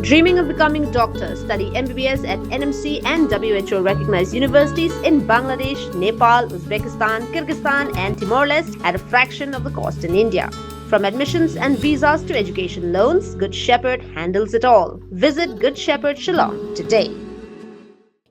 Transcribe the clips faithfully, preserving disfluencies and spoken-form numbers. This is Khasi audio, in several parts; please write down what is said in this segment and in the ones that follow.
Dreaming of becoming a doctor? Study M B B S at N M C and W H O recognized universities in Bangladesh, Nepal, Uzbekistan, Kyrgyzstan, and Timor Leste at a fraction of the cost in India. From admissions and visas to education loans, Good Shepherd handles it all. Visit Good Shepherd Shillong today.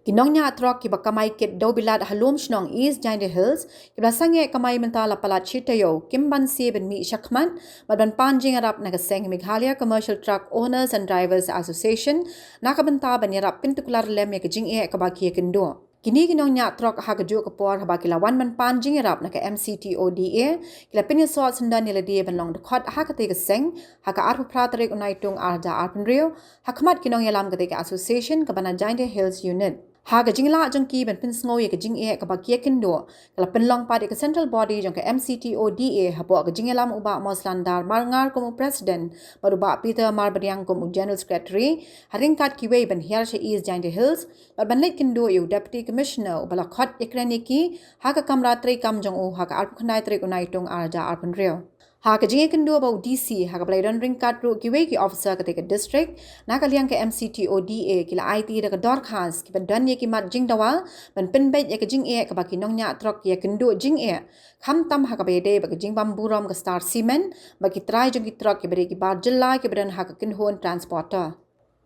Ki nongñiah trok kiba kamai kit dewbilat ha lum shnong East Jaintia Hills, kiba la sangeh kamai mynta la palat shi taïew, kim banse ban mih shakhmat bad ban pan jingïarap na ka seng Meghalaya Commercial Truck Owners and Drivers Association, na ka bynta ban ïarap pyntuklar lem ïa ka jingeh kaba ki ïakynduh. Kine ki nongñiah trok ha kajuh ka por haba ki la wan ban pan jingïarap na ka M C T O D A, ki la pynïasoh syndon ïa lade ban long dkhot ha katei ka seng ha ka arphew phra tarik u Naitung ar hajar arphew hynriew, ha khmat ki nongïalam katei ka association kaba na Jaintia Hills Unit. Ha ka jinglah jong ki ban pynsngew ïa ka jingeh kaba ki ïakynduh, ka la pynlong pat ïa ka central body jong ka M C T O D A hapoh ka jingïalam u Bah Moslandar Marngar kum u president bad u Bah Peter Marbaniang kum u general secretary, ha ryngkat kiwei ban hiar sha East Jaintia Hills bad ban leit kynduh ïa u deputy commissioner uba la khot ïakren ïa ki ha ka kamra treikam jong u ha ka arphew khyndai tarik u Naitung ar hajar arphew hynriew. Ha ka jingïakynduh bad u D C, ha kaba la ïadon ryngkat ruh kiwei ki officer katei ka district, na ka liang ka M C T O D A ki la aiti da ka dorkhas kiba don ïa ki mat jingdawa ban pynbeit ïa ka jingeh kaba ki nongñiah trok ki ïakynduh jingeh, khamtam ha kaba ïadei bad ka jingbam burom ka Star Cement bad ki trai jong ki trok kiba dei ki bar jylla kiba don ha ka kynhun transporter.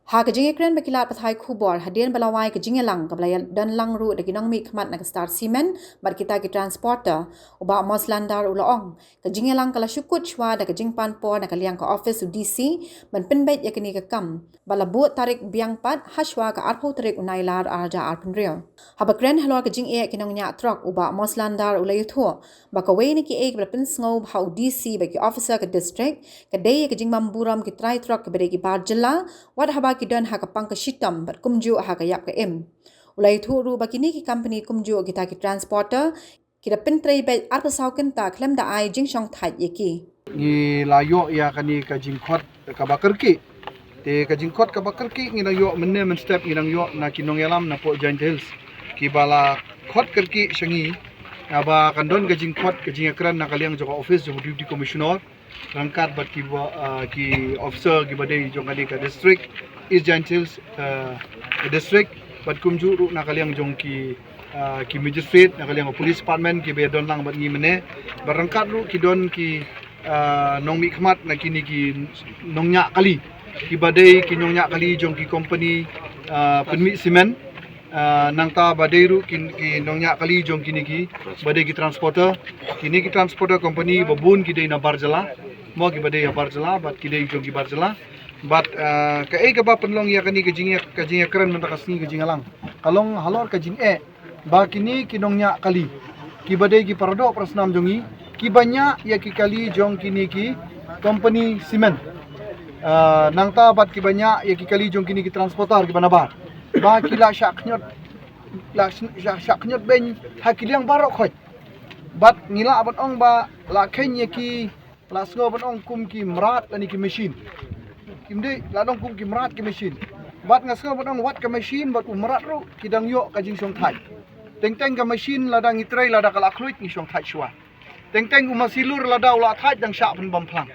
Ha ka jingïakren bad ki lad pathai khubor hadien ba la wai ka jingïalang kaba la ïadon lang ruh da ki nongmihkhmat na ka Star Cement bad kita ki transporter, u Bah Moslandar u la ong, ka jingïalang ka la shu kut shuwa da ka jingpan por na ka liang ka office u D C ban pynbeit ïa kane ka kam, bad la buh tarik biang pat ha shuwa ka arphew tarik u Nailar ar hajar arphew hynriew. Haba kren halor ka jingeh ki nongñiah trok, u Bah Moslandar u la ïathuh ba kawei na kiei kiba la pynsngew ha u D C bad ki officer ka district ka dei ïa ka jingbam burom ki trai trok kiba dei ki bar jylla, wat haba ki don ha ka pang ka shitom bad kumjuh ha ka ïap ka im. U la ïathuh ruh ba kine ki company kumjuh kita ki transporter ki da pyntrei beit arphew saw kynta khlem da ai jingshongthait ïa ki. Ngi la ïoh ïa kane ka jingkhot kaba kyrkieh. Te ka jingkhot kaba kyrkieh ngi dang ïoh mynne mynstep, ngi dang ïoh na ki nongïalam napoh Jaintia Hills kiba la khot kyrkieh sha ngi, ba kan don ka jingkhot ka jingïakren na ka liang jong ka office jong u Deputy Commissioner ryngkat bad ki ba, ah, ki officer kiba dei jong kane ka district, East Jaintia Hills, ah, district, bad kumjuh ruh na ka liang jong ki, ah, ki magistrate na ka liang ka police department kiba ïadon lang bad ngi mynne, bad ryngkat ruh ki don ki, ah, nongmihkhmat na kine ki nongñiah kali kiba dei ki nongñiah kali jong ki company, ah, pynmih cement. Ah, nangta ba dei ruh ki, ki nongñiah kali jong kine ki ba dei ki transporter. Kine ki transporter company ba bun ki dei na bar jylla, mo, kiba dei ha bar jylla bad ki dei jong ki bar jylla. Bad, ah, kaei kaba pynlong ïa kane ka jingïa, ka jingïakren mynta ka sngi, ka jingïalang, ka long halor ka jingeh ba kine ki nongñiah kali kiba dei ki paradoh parasnam jong ngi kiba ñiah ïa ki kali jong kine ki company cement. Ah, nangta bad kiba ñiah ïa ki kali jong kine ki transporter kiba nabar, ba ki la shah khñiot, la sh-, shah, shah khñiot beiñ ha ki liang baroh khoit. Bad ngi lah ban ong ba la kheiñ ïa ki, la sngew ban ong kum ki mrad lane ki machine. Kim dei, la ong kum ki mrad ki machine. Bad nga sngew ban ong wat ka machine bad u mrad ruh ki dang ïoh ka jingshongthait. Teng teng ka machine lada ngi trei, lada ka la khluit ngi shongthait shuwa. Teng teng u masilur lada u la thait dang shah pynbam phlang.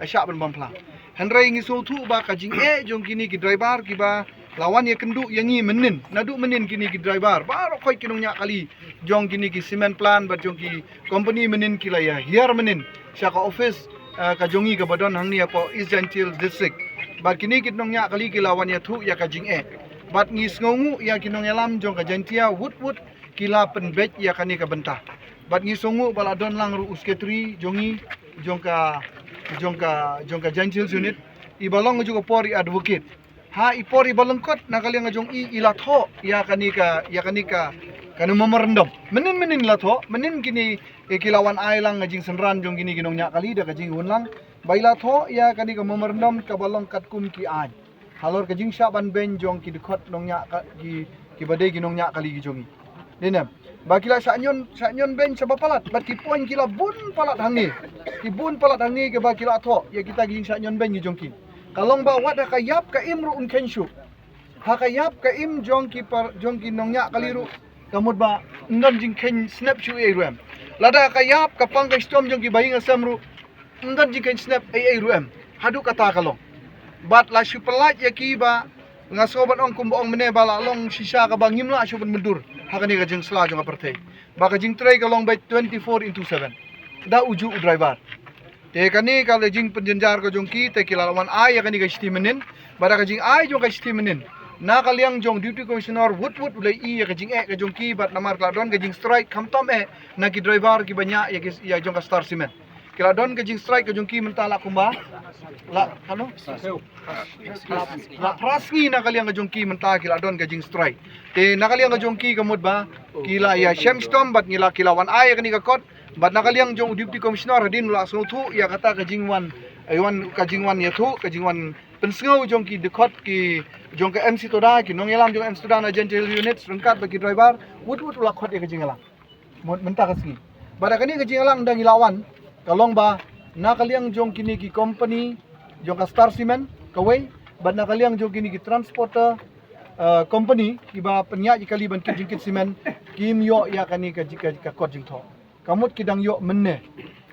Shah pynbam phlang. Hynrei ngi sngewthuh ba ka jingeh jong kine ki driver kiba la wan ïakynduh ïa ngi mynnin, naduh mynnin kine ki driver baroh khoit ki nongñiah kali jong kine ki cement plant bad jong ki company mynnin ki la ïa hiar mynnin sha ka office, eh, ka jong ngi kaba don hangne hapoh East Jaintia Hills District. Bad kine ki nongñiah kali ki la wan ïathuh ïa ka jingeh. Bad ngi sngewnguh ïa ki nongïalam jong ka Jaintia wut wut ki la pynbeit ïa kane ka bynta. Bad ngi sngewnguh ba la don lang ruh u secretary jong ngi, jong ka, jong ka, jong ka Jaintia Hills Unit, iba long ha kajuh ka por i advocate. Ha i por iba lyngkot na ka liang jong i, i la thoh ïa kane ka, ïa kane ka, kane memorandum. Mynnin mynnin i la thoh, mynnin kine, eh, ki la wan ai lang ka jingsynran jong kine ki nongñiah kali da ka jingïawan lang. Ba i la thoh ïa kane ka memorandum kaba long katkum ki aiñ halor ka jingshah ban beiñ jong ki dkhot nongñiah ka, ki, kiba dei ki nongñiah kali ki jong ngi. Dei ne em? Ba ki la shah ñion, shah ñion beiñ shaba palat, bad ki point ki la bun palat hangne. Ki bun palat hangne kiba ki la thoh ïa kita ki jingshah ñion beiñ ki jong ki. Ka long ba wat ha ka ïap ka im ruh un kheiñ shuh. Ha ka ïap ka im jong ki par, jong ki nongñiah kali ruh, ka mut ba ym don jingkheiñ snep shuh ei ruh em. Lada ha ka ïap ka pang ka shitom jong ki bahaïing hasem ruh, ym don jingkheiñ snep ei ei ruh em. Haduh kata ka long. Bad la shu pyllait ïa ki ba nga sngew ban ong kumba ong mynne ba la long shisha kaba ngim lah shuh ban myndur ha kane ka jingsla jong ka pyrthei. Ba ka jingtrei ka long beit twenty-four into seven. Da uju u driver. Te kane ka la jingpynjynjar ka jong ki, te ki la wan ai ïa kane ka shithi mynnin. Bad da ka jingai jong ka shithi mynnin, na ka liang jong Deputy Commissioner wut wut u la ïohi ïa ka jingeh ka jong ki, bad namar ka la don ka jingstrike khamtam eh na ki driver kiba ñiah ïa ki, ïa jong ka Star Cement. Ki la don ka jingstrike ka jong ki mynta la kumba la, kano? La phra sngi na ka liang ka jong ki mynta ki la don ka jingstrike. Te na ka liang ka jong ki ka mut ba ki la ïa shem shitom bad ngi la, ki la wan ai ïa kane ka kot. Bad na ka liang jong u Deputy Commissioner hadien u la sngewthuh ïa kata ka jingwan, eh, wan, ka jingwan ïathuh, ka jingwan pynsngew jong ki dkhot ki jong ka M C Toda, ki nongïalam jong ka M C Toda na Jaintia Hills Unit ryngkat bad ki driver, wut wut u la khot ïa ka jingïalang mynta ka sngi. Bad da kane ka jingïalang da ngi la wan, ka long ba na ka liang jong kine ki company jong ka Star Cement kawei, bad na ka liang jong kine ki transporter, eh, company kiba pynïaid ïa kali ban kit jingkit cement, kim ïoh ïa kane ka ji-, ka, ka kot jingthoh. Ka mut ki dang ïoh mynne,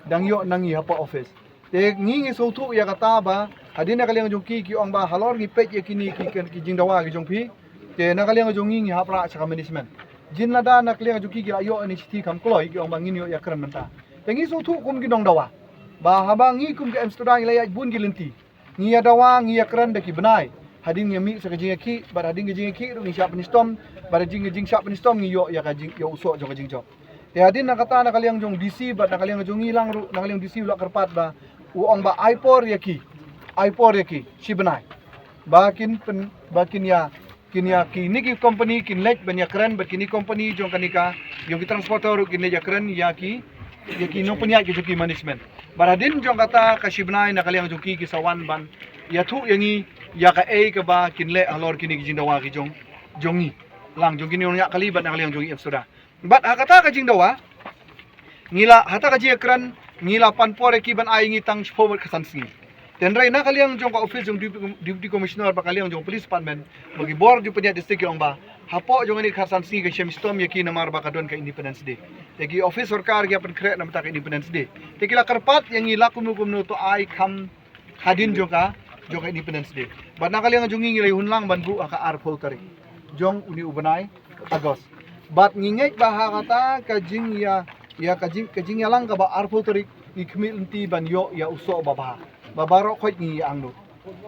dang ïoh na ngi hapoh office. Te ngi ngi sngewthuh ïa kata ba hadien na ka liang jong ki ki ong ba halor ngi peit ïa kine ki, ki, ki jingdawa ki jong phi. Te na ka liang jong ngi ngi hap rah sha ka management. Jin lada na ka liang jong ki ki la ïoh ïa kane ka shithi kham kloi ki ong ba ngin ïoh ïakren mynta. Te ngi sngewthuh kum ki nongdawa ba haba ngi kum ka M C Toda ngi la ïaid bun ki lynti. Ngi ïa dawa, ngi ïa kren da ki bnai. Hadien ngi mih sa ka jingïakhih, bad hadien ka jingïakhih ruh ngi shah pynshitom, bad hadien ka jingshah pynshitom ngi ïoh ïa ka jing, ïoh u soh jong ka jingjop. Te hadien na kata na ka liang jong D C bad na ka liang jong ngi lang ruh, na ka liang D C u la kyrpad ba u ong ba ai por ïa ki, ai por ïa ki shi bnai. Ba kin pyn, ba kin ïa, kin ïa kine ki company kin leit ban ïa kren, bad kine company jong kane ka, jong ki transporter ruh kin leit ïa kren ïa ki, ïa ki nongpynïaid ki jong ki management. Bad hadien jong kata ka shi bnai na ka liang jong ki ki sa wan ban ïathuh ïa ngi ïa kaei kaba kin leh halor kine ki jingdawa ki jong, jong ngi. Lang jong kine nongñiah kali bad na ka liang jong ngi M C Toda. Bad ha kata ka jingdawa ngi la, ha kata ka jingïakren ngi la pan por ïa ki ban ai ngi tang shiphew bad khatsan sngi. Te hynrei na ka liang jong ka office jong Deputy, Deputy Commissioner bad ka liang jong Police Department bad ki bor jong pynïaid district ki ong ba hapoh jong kane ka khatsan sngi ka shem shitom ïa ki namar ba ka don ka Independence Day. Te ki office sorkar ki ïa pynkhreh na bynta ka Independence Day. Te ki la kyrpad ïa ngi la kumno kumno to ai kham hadien jong ka, jong ka Independence Day. Bad na ka liang jong ngi ngi la ïa hun lang ban buh ha ka arphew tarik jong une u bnai August. Bad ngi ngeit ba ha kata ka jingïa, ïa ka jing, ka jingïalang kaba arphew tarik ngi khmih lynti ban ïoh ïa u soh ba bha. Ba baroh khoit ngi ïa angnud.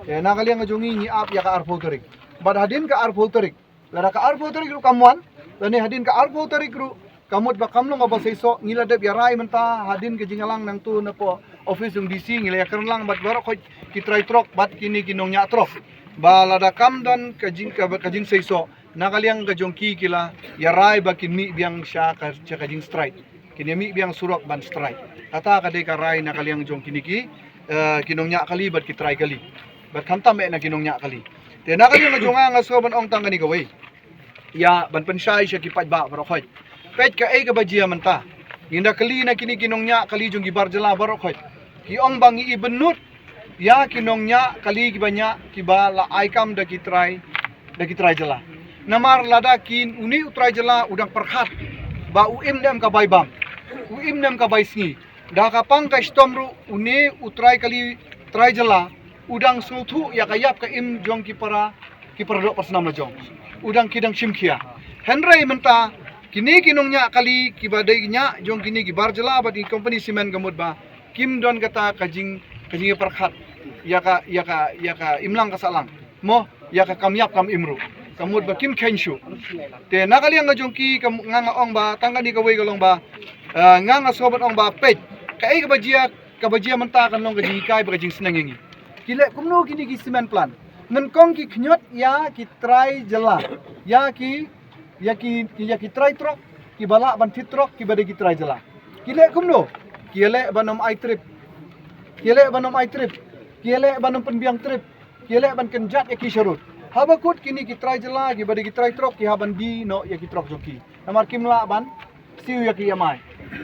Te na ka liang jong ngi ngi ap ïa ka arphew tarik. Bad hadien ka arphew tarik, lada ka arphew tarik ruh kam wan, lane hadien ka arphew tarik ruh ka mut ba kam long kaba seisoh, ngi la dep ïa rai mynta hadien ka jingïalang nangtu napoh office jong D C, ngi la ïa kren lang bad baroh khoit ki trai trok bad kine ki nongñiah trok. Ba lada kam don ka jing, ka, ka jingseisoh, na ka liang ka jong ki ki la ïa rai ba kin mih biang sha ka, sha ka jingstrike. Kin ïa mih biang surok ban strike. Kata ka dei ka rai na ka liang jong kine ki, eh, ki nongñiah kali bad ki trai kali. Bad khamtam eh na ki nongñiah kali. Te na ka liang jong nga nga sngew ban ong tang kane kawei. Ïa ban pynshai sha ki paidbah baroh khoit. Peit kaei kaba jia mynta. Ngin da kylli na kine ki nongñiah kali jong ki bar jylla baroh khoit. Ki ong ba ngi ibynnud ïa ki nongñiah kali kiba ñiah kiba la ai kam da ki trai, da ki trai jylla. Namar lada kin une u trai jylla u dang pyrkhat ba u im ne em ka bai bam, u im ne em ka bai sngi. Da ka pang ka shitom ruh une u trai kali trai jylla u dang sngewthuh ïa ka ïap ka im jong ki para, ki para doh para snam la jong. U dang, ki dang shim khia. Hynrei mynta kine ki nongñiah kali kiba dei ñiah jong kine ki bar jylla bad ki company cement ka mut ba kim don kata ka jing, ka jingïapyrkhat ïa ka, ïa ka, ïa ka imlang ka sahlang. Mo, ïa ka kam ïap kam im ruh. Ka mut ba kim kheiñ shuh. Te na ka liang ka jong ki ka, nga nga ong ba tang kane kawei ka long ba, eh, nga nga sngew ban ong ba peit kaei kaba jia, kaba jia mynta kan long ka jinghikai bad ka jingsneng ïa ngi. Ki leh kumno kine ki cement plant? Nyngkong ki khñiot ïa ki trai jylla, ïa ki, ïa ki, ïa ki trai trok kiba lah ban thied trok kiba dei ki trai jylla. Ki leh kumno? Ki leh ban ym ai trip. Ki leh ban ym ai trip. Ki leh ban ym pynbiang trip. Ki leh ban kynjat ïa ki sharud. Haba kut kine ki trai jylla kiba dei ki trai trok ki hap ban die noh ïa ki trok jong ki. Namar kim lah ban siew ïa ki E M I.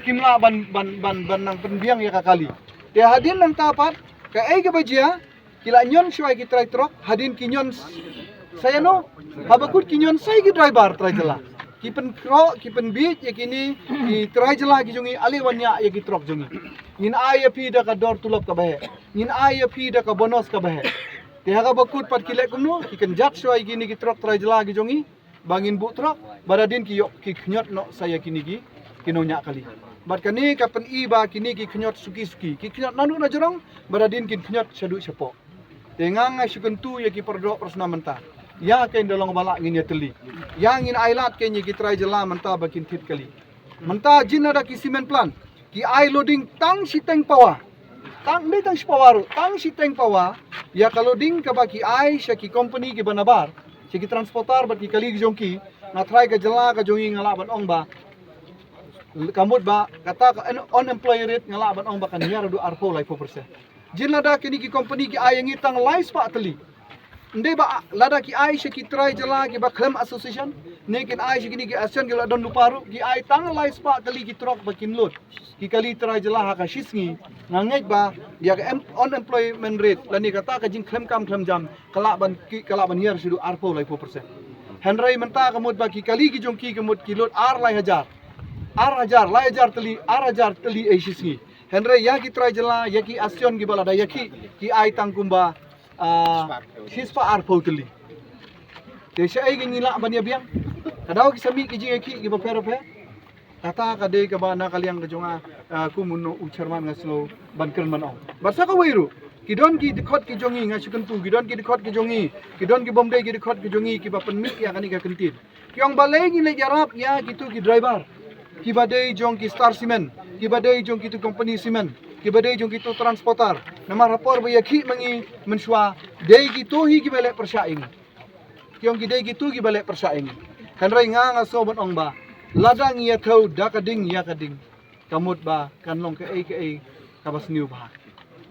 Kim lah ban, ban, ban, ban nang pynbiang ïa ka kali. Te hadien nangta pat kaei kaba jia, ki la ñion shuwa ki trai trok, hadien ki ñion s-, sa ïano, haba kut ki ñion sa ïa ki driver trai jylla. Ki pynkhroh, ki pynbiej ïa kine ki trai jylla ki jong ngi, ale wan ñiah ïa ki trok jong ngi. Ngin ai ïa phi da ka dor tulop kaba heh. Ngin ai ïa phi da ka bonus kaba heh. Te ha kaba kut pat ki leh kumno, ki kynjat shuwa ïa kine ki trok trai jylla ki jong ngi, ba ngin buh trok, ba hadien ki ïoh ki khñiot noh sa ïa kine ki, ki nongñiah kali. Bad kane ka pyni ba kine ki khñiot suki suki, ki khñiot naduh na jrong, ba hadien kin khñiot shaduh shapoh. Te nga nga shu kyntu ïa ki para doh para snam mynta. Ïa ka ynda long ba lah ngin ïa tylli. Ïa ngin ai lad kein ïa ki trai jylla mynta ba kin thied kali. Mynta jin lada ki cement plant ki ai loading tang shiteng pawa. Tang, ym dei tang shi pawa ruh, tang shiteng pawa. Ïa ka loading kaba ki ai sha ki company kiba nabar, sha ki transporter bad ki kali ki jong ki, nga tharai ka jylla ka jong ngi nga lah ban ong ba, ka mut ba kata ka un-, unemployment rate nga lah ban ong ba kan hiar haduh arphew laiphew percent. Jin lada kine ki company ki ai ïa ngi tang lai spah tylli. Ym dei ba lada ki ai sha ki trai jylla kiba khlem association, ne kin ai sha kine ki association ki la don lypa ruh, ki ai tang lai spah tylli ki trok ba kin load ki kali trai jylla ha ka shi sngi. Nga ngeit ba ïa ka em-, unemployment rate lane kata ka jingkhlem kam khlem jam ka lah ban ki, ka lah ban hiar shaduh arphew laiphew percent. Hynrei mynta ka mut ba ki kali ki jong ki ka mut ki load ar lai hajar. Ar hajar, lai hajar tylli, ar hajar tylli ei shi sngi. Hynrei ïa ki trai jylla, ïa ki association kiba lada ïa ki, ki ai tang kumba, ah, shi spah arphew tylli. Te shaei ngi lah ban ïa biang. Ka daw ki sa mih ki jingïakhih kiba pher pher. Kata ka dei kaba na ka liang ka jong nga, ah, kum u chairman nga sngew ban kren ban ong. Bad sa kawei ruh, ki don ki dkhot ki jong ngi, nga shu kyntu, ki don ki dkhot ki jong ngi, ki don ki bym dei ki dkhot ki jong ngi kiba pynmih ïa kane ka kyntien. Ki ong balei ngin leit ïarap ïa kito ki driver kiba dei jong ki Star Cement, kiba dei jong kito company cement, kiba dei jong kito transporter. Namar ha por ba ïakhih ma ngi mynshuwa, dei kito hi kiba leh pyrshah ïa ngi. Ki ong ki dei kito kiba leh pyrshah ïa ngi. Hynrei nga nga sngew ban ong ba lada ngi ïa thew da ka ding ïa ka ding, ka mut ba kan long kaei kaei kaba sniew bha.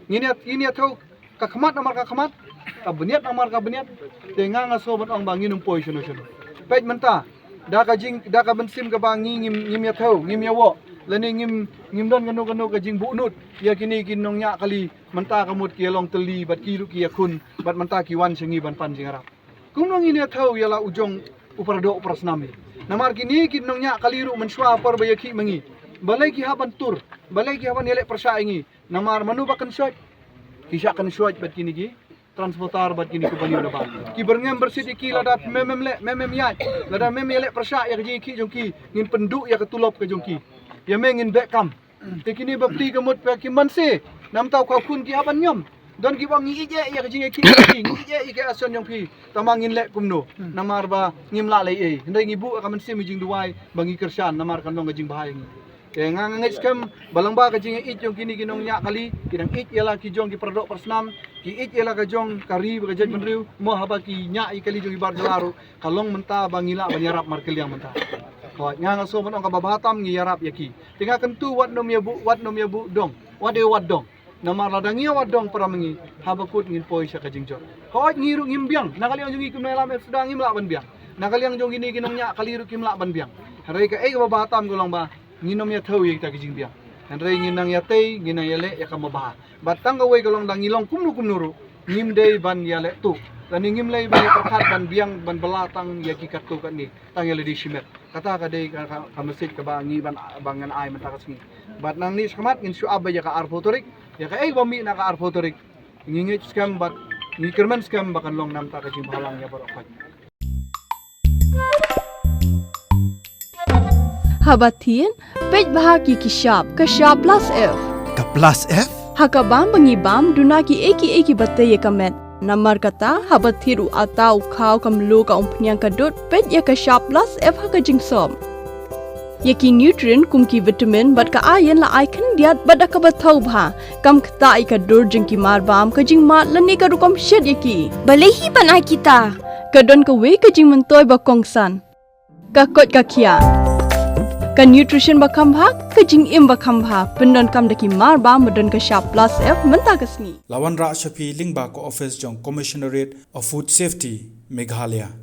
Ngin ïa, ngin ïa thew ka khmat namar ka khmat, ka bniat namar ka bniat. Te nga nga sngew ban ong ba ngin ym poi shano shano. Peit mynta, da ka jing, da ka mynsiem kaba ngi ngim, ngim ïa thew, ngim ïa woh, lane ngim, ngim don kano kano ka jingbuhnud ïa kine ki nongñiah kali. Mynta ka mut ki ïa long tylli bad ki ruh ki ïa khun, bad mynta ki wan sha ngi ban pan jingïarap. Kumno ngin ïa thew ïa la u jong u para doh u para snam hi? Namar kine ki nongñiah kali ruh mynshuwa ha por ba ïakhih ma ngi, balei ki hap ban tur, balei ki hap ban ïaleh pyrshah ïa ngi? Namar mano ba kynshoit? Ki shah kynshoit bad kine ki transporter bad kine ki company nabar. Ki byrngem byrsit ïa ki lada mem mem leh, mem mem ïaid, lada mem ïaleh pyrshah ïa ka jingïakhih jong ki, ngin pynduh ïa ka tulop ka jong ki. Ïa me ngin beh kam. Te kine bapli ka mut ba ki mynsiem, namar u khun ki hap ban ñiom. Don kiba ong ngi ïeit ïa ka jingïakhih jong phi, ngi ïeit ïa ka association jong phi. Tangba ngin leh kumno? Namar ba ngim lah leh ei ei. Hynrei ngi buh ka mynsiem jingduwai ba ngi kyrshan namar kan long ka jingbha ïa ngi. Te nga nga ngeit skhem ba lyngba ka jingïeit jong kine ki nongñiah kali, ki dang ïeit ïa la ki jong ki para doh para snam, ki ïeit ïa la ka jong ka ri bad ka jaitbynriew, mo haba ki ñiah ïa kali jong ki bar jylla ruh, ka long mynta ba ngi lah ban ïarap markylliang mynta. Hooid, nga nga sngew ban ong kaba bha tam ngi ïarap ïa ki. Te nga kyntu wat nym ïa buh, wat nym ïa buh dong. Wat ïa wat dong. Namar lada ngi ïa wat dong para ma ngi, haba kut ngin poi sha ka jingjot. Hooid ngi ruh ngim biang, na ka liang jong ngi kum nongïalam F SUDA ngim lah ban biang. Na ka liang jong kine ki nongñiah kali ruh kim lah ban biang. Hynrei kaei kaba bha tam ka long ba ngin nym ïa thew ïa kita ki jingbiang. Hynrei ngin nang ïa tei, ngin nang ïaleh ïa kaba bha. Bad tang kawei ka long da ngi long kumno kumno ruh, ngim dei ban ïaleh tuh. Lane ngim dei ban ïa pyrkhat ban biang ban bylla tang ïa ki katto katne, tang ïa lade shimet. Kata ka dei ka, ka, ka message kaba ngi ban, ban ngan ai mynta ka sngi. Bad nangne shakhmat ngin shu ap ba ïa ka arphew tarik, ïa kaei ba mih na ka arphew tarik. Ngi ngeit skhem bad ngi kyrmen skhem ba kan long namar ka jingbhalang ïa baroh khoit. Haba thied, peit bha ki ki shap, ka shap plus F. Ka plus F? Ha ka bam ba ngi bam, duna kiei kiei kiba tei ïa ka met. Namar kata, haba thied u atta, u khaw, ka mluh, ka umphniang, ka dud, peit ïa ka shap plus F ha ka jingsop. Ïa ki nutrient kum ki vitamin bad ka iron la ai khyndiat bad da kaba thaw bha. Kam ktah ïa ka dur jong ki marbam, ka jingmad lane ka rukom shet ïa ki. Balei hi ban ai kita? Ka don kawei ka jingmyntoi ba kongsan. Ka koit ka khiah. Ka nutrition ba kham bha, ka jingim ba kham bha. Pyndonkam da ki marbam ba don ka shap plus F mynta ka sngi. La wanrah sha phi lyngba ka office jong Commissionerate of Food Safety, Meghalaya.